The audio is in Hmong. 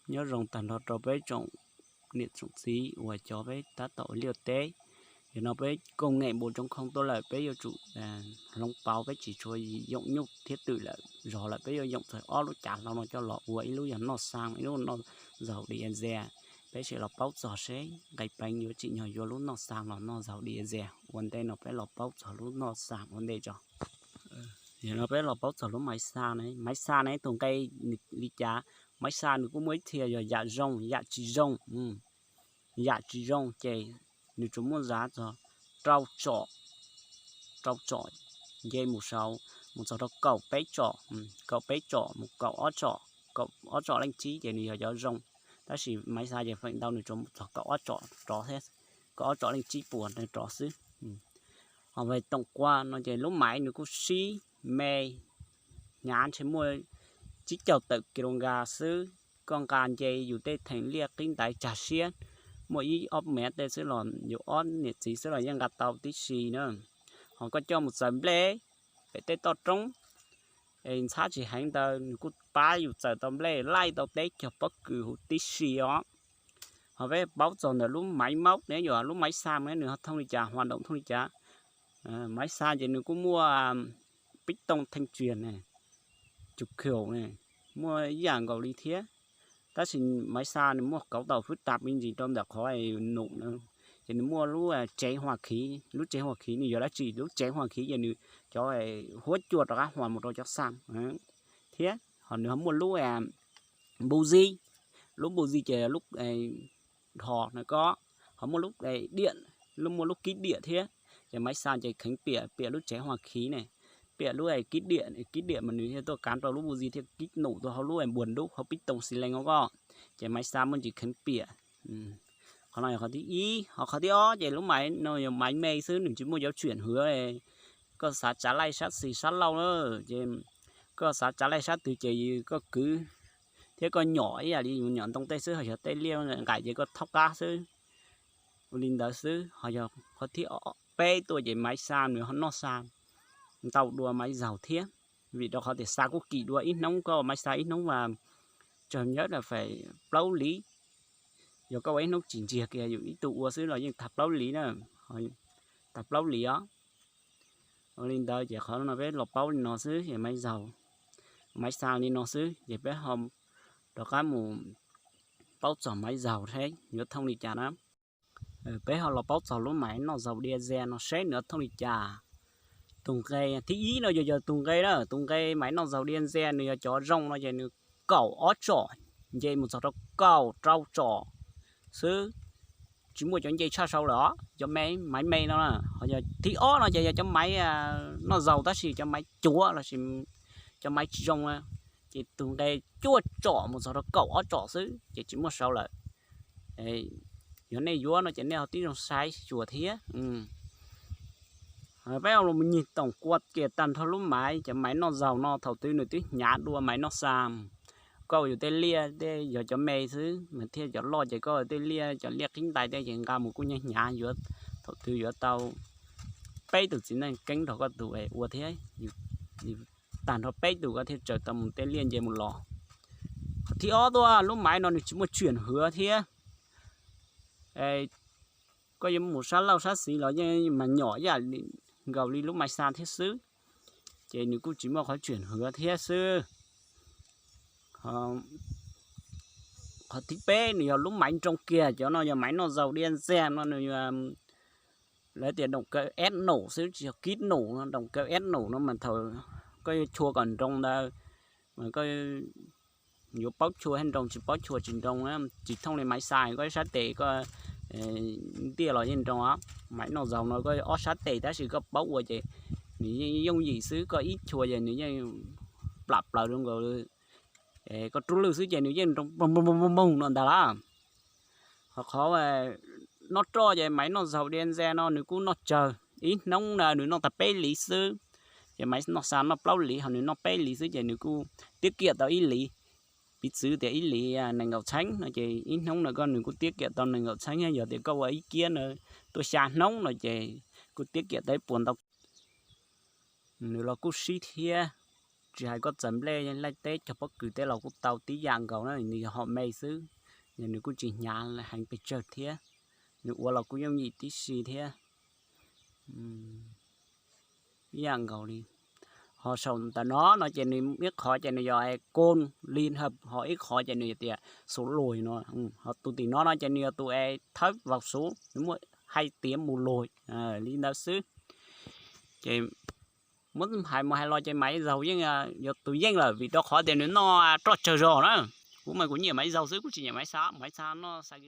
Nyob zoo tag nrho rau peb tsoom niam tsoom txiv uas cov peb tab tom ua liaj teb. Yog no peb công nghệ bốn chấm không tuaj lawm, peb yuav tsum hloov pauv, peb tsis tshua yoom nyuj thiab twm lawm, zog lawm, peb yuav yoom txog ob lub cav hlau no coj los ua, ib lub yog noj xaa, ib lub noj zaug di ntxia. Peb sim los paub txog seb nqe peev yuav tsim nyog yuav lub noj xaa los noj zaug di ntxia. Ua ntej no peb los paub txog lub noj xaa ua ntej tso. Yog no peb los paub txog lub maiv xaa ne. Maiv xaa ne tus nqe li cas? Maiv xaa nws kuj muaj ib txhia yog yam zoo, yam tsis zoo. Yam tsis zoo ces nws tsuas muaj zav txog rau tsom, rau tsom nce mus saud, mus txog rau kaum peb tsom, kaum peb tsom mus kaum ob tsom, kaum ob tsom leej tsib ces nws yog cov zoo. Tab sis maiv xaa ces feem ntau nws tsuas mus txog kaum ob tsom rov thiab, kaum ob tsom leej tsib puas rov xwb. Ho về tổng quan no ces lub maiv nws kuj sib me, hnyav ntshe muaj tsib caug tawm kis lus nkas xwb. Koj nqa nce yus tej theem liaj qib ntaiv tsag siab, muaj ib ob mev tej xwb los yus ob niam txiv xwb los yeej nqa tau tib si na. Ho koj coj mus txaws nplej pem tej toj roob es ntxhab tsis heev ntawd nws kuj pab yus txaws tau nplej laij tau teb cog pob kws huv tib si os. Ho peb paub txog ntawm lub maiv maub ne, yog lub maiv xaa ne nws ho thooj li cas, hoạt động thooj li cas? Maiv xaa ces nws kuj muaj pib tooj theej txiag ne, cus khiaum ne, muaj ib yam nkaus li thiab. Tab sis maiv xaa nws muaj kauv tau phwb tas me ntsis rau ntawm qhov num na, ces nws muaj lub tsev hua khiv. Lub tsev hua khiv nws yog dab tsi? Lub tsev hua khiv ces nws cov huab cua rov qab hua mus rau cov xaa thiab. Ho nws ho muaj lub npu zib, lub npu zib ces lub dhos na ko, ho muaj lub diam, lub, muaj lub kib diam thiab. Ces maiv xaa ces kheev piam, piam lub tsev hua khiv ne, piam lub kib diam, kib diam mas nws thiaj tuaj kav rau lub npu zib thiaj kib num tuaj hauv lub npuas dub hauv pib tooj xi leej ko. Ces maiv xaa muaj ntsis kheev piam. Qhov no yog qhov thib ib. Ho qhov thib ob ces lub maiv no yog maiv me xwb, nws tsis muaj cov chuyển hướng. Koj xav tsav laij sab xis sab laug na, ces koj xav tsav laij sab twg ces koj kwv thiab koj nyom ib yam li yus nyom ntoo tej xwb, ho yog tej liaj nqaim ces koj thaub qab xwb. Ua li ntawd xwb. Ho yog qhov thib peb tuaj ces maiv xaa nws ho noj xaa ntau dua maiv zaug thiab, vim rau qhov tias xaa kuj kim dua. Ib hnub koj ua maiv xaa ib hnub mas tsawg nyob na fais plaub liv. Yog koj ua ib hnub tsis ntsiag kiag, yus ib tug ua xwb los yeej tag plaub liv na, tag plaub liv os. Ua li ntawd ces qhov no peb los paub li no xwb es maiv zaug, maiv xaa li no xwb ces peb ho rov qab mus paub txog maiv zaug thiab yuav thooj li cas na. Peb ho los paub txog lub maiv noj zaug dia ntxia no seb nws thooj li cas. Tus nqe thib ib no yog, yog tus nqe na, tus nqe maiv noj zaug dia ntxia nws yog cov zoo no ces nws kaum ob tsom nce mus txog rau kaum rau tsom xwb, tsis muaj cov nce tshaj saud lawm os. Cov maiv me no, ho yog thib ob no ces yog cov maiv noj zaug tab sis cov maiv cuav lossis cov maiv tsis zoo, ces tus nqe cuaj tsom mus txog rau kaum ob tsom xwb ces tsis muaj saud lawm. Yog nej yuav no ces nej ho tib zoo saib xyuas thiab. Peb los mus nyig toom kua kiag tag nrho lub maiv, cov maiv noj zaug no thaum twg nws twb hnyav dua maiv noj xaa. Koj ua yus tej liaj tej yog cov me xwb mas thiaj, cov loj ces koj tej liaj, cov liaj qib ntais tej ces nqa mus kuj hnyav hnyav, yuav thaum twg yuav tau peb tus txiv neej keeb nrog koj tus ua thiab, tag nrho peb tus koj thiaj tsaws tau mus tej liaj nce mus los. Qhov thib ob tuaj, lub maiv no nws tsis muaj chuyển hướng thiab. Koj yuav mus sab laug sab xis los yeej mas nyom ib yam nkaus li lub maiv xaa thiab xwb, ces nws kuj tsis muaj qhov chuyển hướng thiab xwb. Qhov thib peb nws yog lub maiv nroo kiag, cov no yog maiv noj zaug dia ntxia no nws, lawv tias động cơ ép nổ xwb tsis yog kib nổ, động cơ ép nổ no mas thaum koj yuav chua kom nroo ntawd, koj yuav paub chua thiab nroo, tsis paub chua tsis nroo, tsis thooj li maiv xaa. Koj sab tes koj ntiaj los yeej nroo os. Maiv noj zaug no koj ob sab tes tab sis koj paub ua ces nws yeej yooj yim xwb, koj ib chua ces nws yeej plam plaws rau nkaus koj rub lwj xwb ces nws yeej nroo poog poog no ntag lawm. Ho qhov noj roj ces maiv noj zaug dia ntxia no nws kuj noj tsawg, ib hnub na nws noj tag peb liv xwb, ces maiv noj xaa noj plaub liv ho nws noj peb liv xwb ces nws kuj tiab kiam tau ib liv. Piv txwv tias ib liv nees nkaum txheeb no ces ib hnub na koj nws kuj tiab kiam tau nees nkaum txheeb, yog tias koj ua ib kiab na tuaj xya hnub no ces kuj tiab kiam tau ib puas ntau. Nws los kuj sib thiab. Tsis hais koj txawm nplej laij teb cog pob kws tej los kuj tau tib yam nkaus na, nws yog hom me xwb, nws kuj tsis hnyav heev pes tsawg thiab, nws ua los kuj yooj yim tib si thiab. Ib yam nkaus li. Ho saum ntawm no no ces nws ib qhov ces nws yog kos li, ho ib qhov ces nws yog tias xu lug no. Ho tus tim no no ces nws yog tus es thawb vaus xuv, nws muaj hais tias mus lug li ntawd xwb. Ces muab hais mus hais los ces Maiv Zaug yeej yog tus yeej lawm vim rau qhov tias nws noj roj tsawg zog na. Kuv mas kuv nyiam Maiv Zaug xwb, kuv tsis nyiam Maiv Xab, Maiv Xab noj xab